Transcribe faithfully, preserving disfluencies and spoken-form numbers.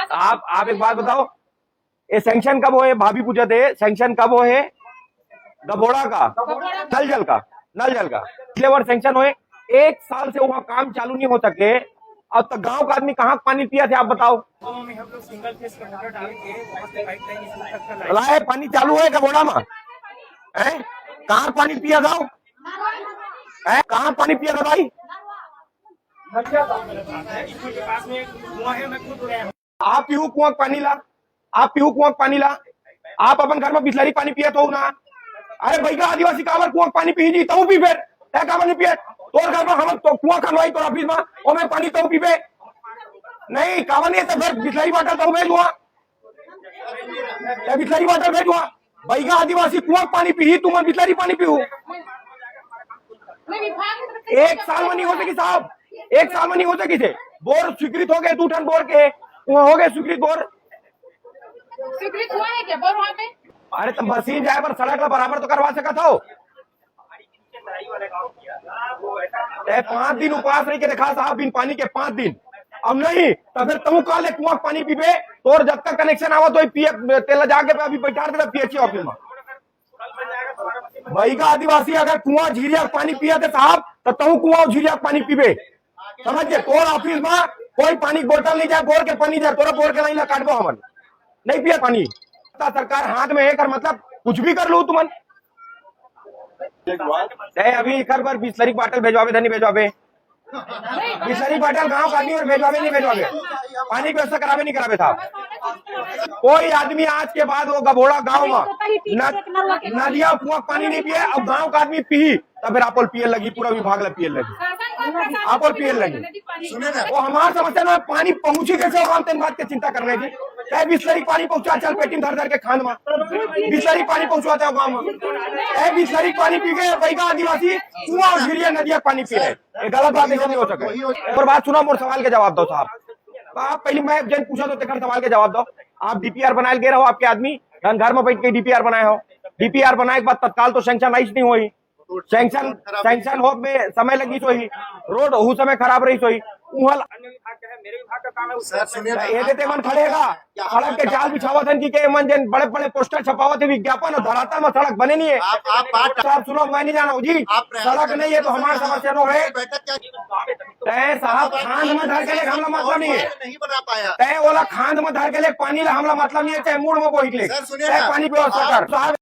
आप आप एक बात बताओ, ये सैंक्शन कब होए? भाभी पूछत हे, सैंक्शन कब होए? गभोड़ा का, नल जल का, नल जल का पिछले बार सैंक्शन होए, एक साल से वहाँ काम चालू नहीं हो सके। अब तक गांव का आदमी कहाँ पानी पिया थे, आप बताओ? गाँव में हम लोग सिंगल फेज का मोटर डाल के वहाँ से पाइपलाइन स्कूल तक का लाइन। लाए पानी चालू है गभोड़ा में? हैं? कहाँ पानी पिया था? हैं? कहाँ पानी पिया था भाई? स्कूल के पास में एक कुआं है, मैं खुद गया हूँ। आप पीहू कुआं के पानी ला, आप पीहू कुआं के पानी ला, आप अपन घर में बिसलरी पानी पियत हो ना? अरे बइगा आदिवासी काबर कुआं के पानी पीही जी, तहूं पी फेर, तैं काबर नहीं पियत? तोर घर में हम तो कुआं खनवाई तोर ऑफिस में, ओमे पानी तहूं पीबे? नहीं, काबर नहीं, तो फिर बिसलरी बाटल तहूं भेज हुआ, तैं बिसलरी बाटल भेज हुआ। बइगा आदिवासी कुआं के पानी पीही, तुमन बिसलरी पानी पीहू। एक साल में नहीं हो सकी साहब, एक साल में नहीं हो सकी थे। बोर स्वीकृत हो गए, दू ठन बोर के, वहाँ हो गए स्वीकृत बोर। स्वीकृत हुआ है क्या बोर वहाँ पे? अरे तो मशीन जाए पर सड़क ला बराबर तो करवा सकत हो। तैं पांच दिन उपास रही के देखा साहब, बिन पानी के पांच दिन। अब नहीं, तो फिर तहूं काल ले कुआं के पानी पीबे, तोर जतका कनेक्शन आवत होई पिए, तेला जाके अभी बैठा दे पीएचसी ऑफिस में। बइगा आदिवासी अगर कुआं झीरिया के पानी पिया थे साहब, तो तहूं कुआं झीरिया के पानी पीबे। समझ गए? तोर ऑफिस में कोई पानी के बोतल नहीं जाए, बोर के पानी जाए, तोरा बोर के लाइन ला काटबो हमन, नहीं पिया पानी। सरकार हाथ में है कर मतलब कुछ भी कर लो तुमन। तैं अभी एकर बर बिसलरी के बाटल भेजवाबे, धनी भेजवाबे। बिसलरी बाटल गांव का आदमी और भेजवाबे, नहीं भेजवाबे, पानी की व्यवस्था कराबे, नहीं कराबे था। कोई आदमी आज के बाद वो गभोड़ा गांव में न-, नदिया कुआं पानी नहीं पिए, अब गांव का आदमी पीही, तब फिर आपल पिए लगी, पूरा विभाग ला पिए लगी, आपल पिए लगी। सुने ना। वो हमार समस्या ना, पानी पहुंची कैसे, हम तेन बात के चिंता करने की। तैं बिसलरी पानी पहुंचा, चल पेटी में धर धर के खान में बिसलरी पानी पहुंचवाते हो गांव में। तैं बिसलरी पानी पी के बइगा आदिवासी कुआं और झीरिया नदिया पानी पी रहे। ये गलत बात ऐसे नहीं हो सके। और बात सुना, मोर सवाल के जवाब दो साहब। आप पहले मैं जन पूछा तो तेकर सवाल के जवाब दो। आप डीपीआर बनाए गे रहो, आपके आदमी धन घर में बैठ के डीपीआर बनाए हो, डीपीआर बनाए के बाद तत्काल तो सैंक्शन आइस नहीं हुई, सैंक्शन, सैंक्शन होत में समय लगिस होही, रोड उहू समय खराब रहिस होही, उहाँ ला अन्य विभाग का है, मेरे विभाग का काम है, उससे सर, सुनिए ना, ये देते मन खड़े का, क्या सड़क के जाल बिछावत हन कि के मन जेन बड़े-बड़े पोस्टर छपावत हे, विज्ञापन और धरातल में सड़क बने नहीं है। आप, आप बात साहब सुनो, मैं नहीं जाना हूँ जी, आप प्रयास सड़क नहीं है तो हमारे समस्या नो है। बैठक क्या तैं साहब खांध में धर के ले, हमला मतलब नहीं है। नहीं बना पाया। तैं ओला खांध में धर के ले, पानी ला हमला मतलब नहीं है, चाहे मूड़ में बोही के ले। सर, सुनिए तैं ना, पानी व्यवस्था आप कर। साहब